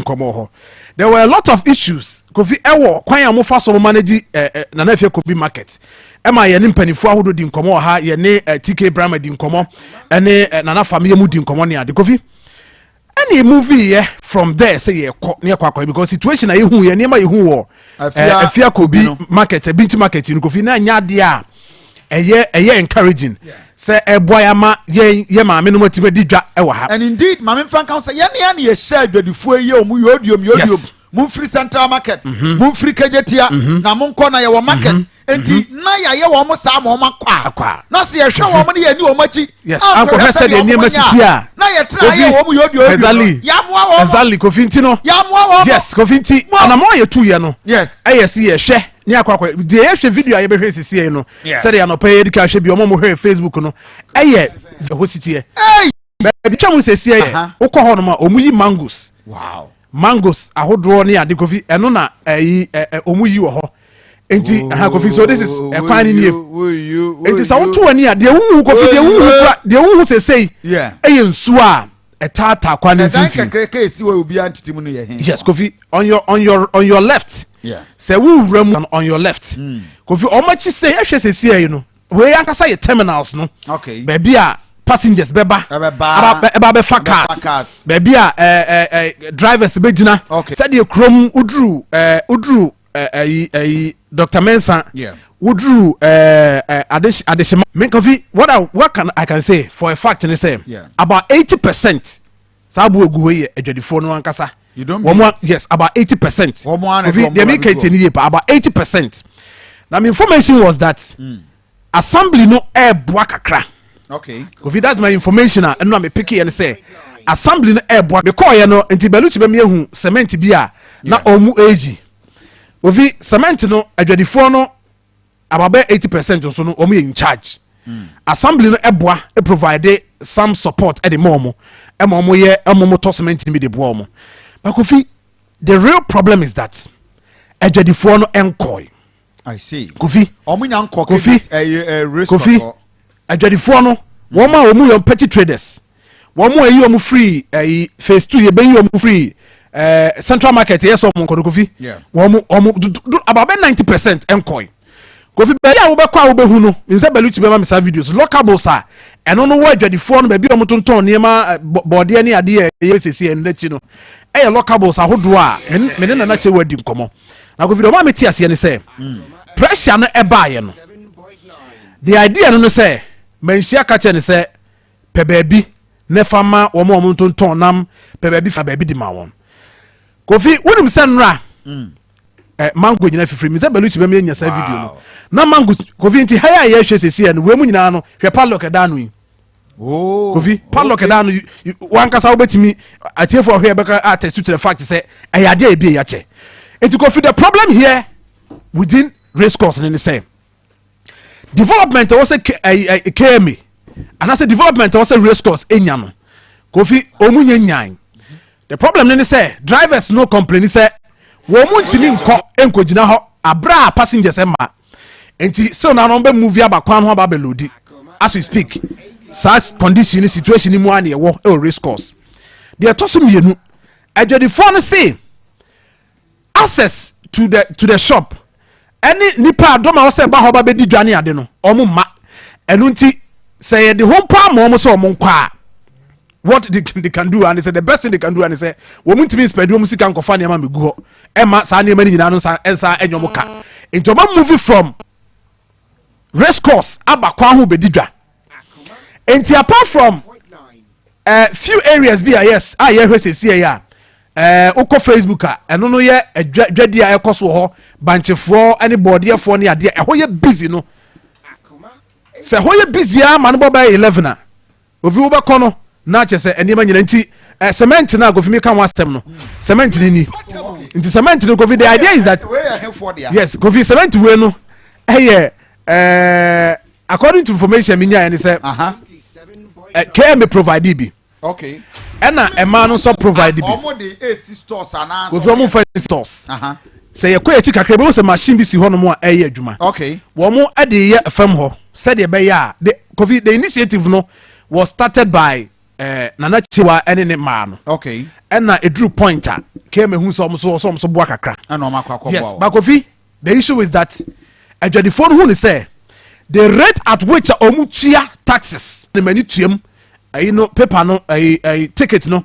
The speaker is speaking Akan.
nkɔmɔ wɔ hɔ. There were a lot of issues, Kofi, ɛwɔ kwan a mofa so mo manage ɛ ɛ Nana Afia Kobi Market. Ɛma yɛne mpanimfoɔ ahodoɔ di nkɔmɔ wɔ ha, yɛne TK Brahma di nkɔmɔ, ɛne Nana Fameye mu di nkɔmɔ ne ade, Kofi. Ɛna move yɛ from there sɛ yɛkɔ ne yɛkɔ akɔyɛ, because situation a yɛhu yɛ, nneɛma yɛhu wɔ Afia Kobi Market, Ebinti Market no, Kofi, na nyɛ adeɛ a ɛyɛ encouraging sɛ ɛboa yɛ ama yɛn yɛ maame no mu atumi adi dwa ɛwɔ ha. And indeed, maame nfa nka sɛ yɛn ne yɛhyɛ adwadifoɔ yi a ɔmo yɛ odiom yɛ odiom, momfiri Central Market, momfiri Kejetia na monkɔ na yɛwɔ market. Nti na yɛayɛ wɔn mo saa ma wɔn akɔ. Akɔ a. Na sɛ yɛhwɛ wɔn no, yɛni wɔn akyi. Ankɔhwɛ sɛdeɛ nneɛma sisi a. Na yɛtena yɛ wɔn yɛ odiom. Yɛamoa wɔn. Exactly, Kofi, nti no. Yɛamoa wɔn. Yes, Kofi, nti anamɔ a yɛtu yɛ no, ɛyɛ si yɛhwɛ ne akɔ akɔ deɛ yɛhwɛ video a yɛbɛhwɛ sisi yɛ no, sɛdeɛ anɔpɛ yɛdi ka hwɛ bi, ɔmo mo hwɛ Facebook no, ɛyɛ ɛhɔ si teɛ. Baabi twɛ mu sɛsi yɛ, wokɔ hɔ nom a, ɔmo yi mangoes. Mangoes ahodoɔ ne ade, Kofi, ɛno na ɛyi ɛ ɛ ɔmo yi wɔ hɔ. Nti aha, Kofi, so this is ɛkwan ne nie. Nti sɛ woto w'ani a, deɛ wohu, Kofi, deɛ wohu kura, deɛ wohu sɛsɛyi ɛyɛ nsuo a ɛtaataa kwan ne ɛdan mfimfini. Kakra ka esi wɔ obiara ntete mu no yɛ he? Yes, Kofi, on your left. Sɛ wowura mu on your left, Kofi, ɔmo akyi sɛ ɛhwɛ sɛsi yi no, wei ankasa yɛ terminals no, baabi a passengers bɛba ɛbɛba. Ɛba bɛfa bɛfa cars, cars. Baabi a ɛɛ ɛɛ ɛɛ drivers bɛgyina, sɛdeɛ kurom woduru ɛɛ ɛyi ɛyi Dr Mensa, woduru ɛɛ ɛɛ Adehyema. Me, Kofi, what can I can say for a fact ne sɛ about 80% saa abo egu hɔ yi yɛ adwadifoɔ no ankasa. You don't wɔn mean yes, about 80%. Wɔn ara na Kofi, ɛde wɔn deɛ mi ba ka bɛgu tie ni yie pa, about 80%. Na my information was that assembly no ɛɛboa kakra. Kofi, that's my information a ɛno a me pick yɛ no sɛ assembly no ɛɛboa. Mekɔɔyɛ no nti, Baluchi bɛ mi ehu cement bi a na ɔmu egi. Kofi, cement no, adwadifoɔ no ababɛ 80% nso no, wɔn yɛ in charge. Assembly no ɛboa, provide some support ɛde ma wɔn, ɛma wɔn yɛ, ɛma wɔn tɔ cement no bi de boa wɔn. But Kofi, the real problem is that adwadifoɔ no ɛnkɔɛ. I see. Kofi. Ɔmo nya nkɔ. Kofi. Ɛyɛ race Kofi, kɔtɔ. Adwadifoɔ no, wɔn a wɔn yɛ petty traders, wɔn a ɛyi wɔn firi ɛyi phase two, yɛ bɛyi wɔn firi Central Market, yɛ sɛ wɔn nkɔ no, Kofi, wɔn do do about bɛ 90% nkɔɛ. Kofi, baabi a wobɛkɔ a wobɛhu no nsɛ Baluchi bɛma mi saa videos, lockables a ɛno no wɔ adwadifoɔ no baabi a wɔn tontɔn nneɛma, bɔɔdeɛ ne adeɛ a ɛyɛ sɛsi ɛno n'akyi no, ɛyɛ lockables ahodoɔ a mene Nana kyɛ wɔ adi nkɔmɔ. Na Kofi, deɛ ɔmo a mi te aseɛ ne sɛ pressure no ɛbaayɛ no, the idea no sɛ manhyia ka kyerɛ ne sɛ pɛ baabi ne fa ma wɔn a wɔn tontɔn nam, pɛ baabi fa baabi di ma wɔn. Kofi, wonim sɛ nnora mango nyina fifiri mi sɛ Baluchi bɛmi anya saa video no na mango, Kofi, nti ha yɛ a yɛhwɛ sɛsi yɛ no, wei mu nyinaa no, hwɛ padlock ɛda no yi. Kofi, padlock ɛda no wankasa wobɛtumi atiefo ɔhwɛ bɛka attest to the fact sɛ ɛyɛ adeɛ a ebi yɛ akyɛ. Nti Kofi, the problem here within race course ne sɛ development a ɛwɔ sɛ KMA anaasɛ development a ɛwɔ sɛ race course enya no, Kofi, ɔmu nyɛ nyan. The problem ne sɛ drivers no complain sɛ wɔn mu ntumi nkɔ nkɔgyina hɔ abere a passengers ɛma. Nti still na no bɛ move aba kwan ho aba abɛload. As we speak, saa condition ni, situation ni mu a na ɛwɔ ɛwɔ race course. Deɛ ɛtɔ so mmienu, adwadifoɔ no se access to the shop ɛne nipa a dɔm a wɔsɛ ɛba hɔ ba bɛdi dwa ne ade no, ɔmo mma. Ɛno nti sɛ yɛde ho mpo ama ɔmo sɛ ɔmo nkɔ a, what they can do and say the best thing they can do and say wɔn ntumi spend wɔn sika nkɔfa nneɛma megu hɔ ɛma saa nneɛma no nyinaa no nsa ɛnsa ɛnyɛ ɔmo ka. Nti ɔmo move from race course aba kwan ho bɛdi dwa. Nti apart from few areas bi a, yes, a yɛhwɛ sɛsie yi a wokɔ Facebook a, ɛno no yɛ dwadi a ɛkɔ so wɔ hɔ, bankyefoɔ ne bɔɔdeɛfoɔ ne adeɛ, ɛhɔ yɛ busy no. Sɛ ɛhɔ yɛ busy a ma no bɔ bɛyɛ 11 a, ofi wobɛkɔ no na kyɛ sɛ nneɛma nyina. Nti cement no a, Kofi, mi ka ho asɛm no, cement no ni. Nti cement no, Kofi, the idea is that Wei yɛ hefoɔ dea? Yes, Kofi, cement wei no ɛyɛ according to information mi nya yɛ ni sɛ KMA provide bi ɛna ɛmaa no nso provide bi. Ɔmo de esi stores anaa? Kofi, ɔmo nfa stores. Sɛ yɛkɔ yɛkyi kakra ebi sɛ machine bi si hɔ nom a ɛyɛ adwuma. Wɔn mo de yɛ fam hɔ sɛdeɛ ɛbɛyɛ a the, Kofi, the initiative no was started by Nana Kyewa ɛne ne maa no. Ɛna eduru point a kma hu sɛ ɔmo so ɔsɛ ɔmo so boa kakra. Ɛna ɔmo akɔ akɔboa. Yes. Wɔ. But Kofi, the issue is that adwadifoɔ no hu ne sɛ the rate at which a ɔmo tua taxes ne mani tuam ɛyi no, paper no, ɛyi ticket no.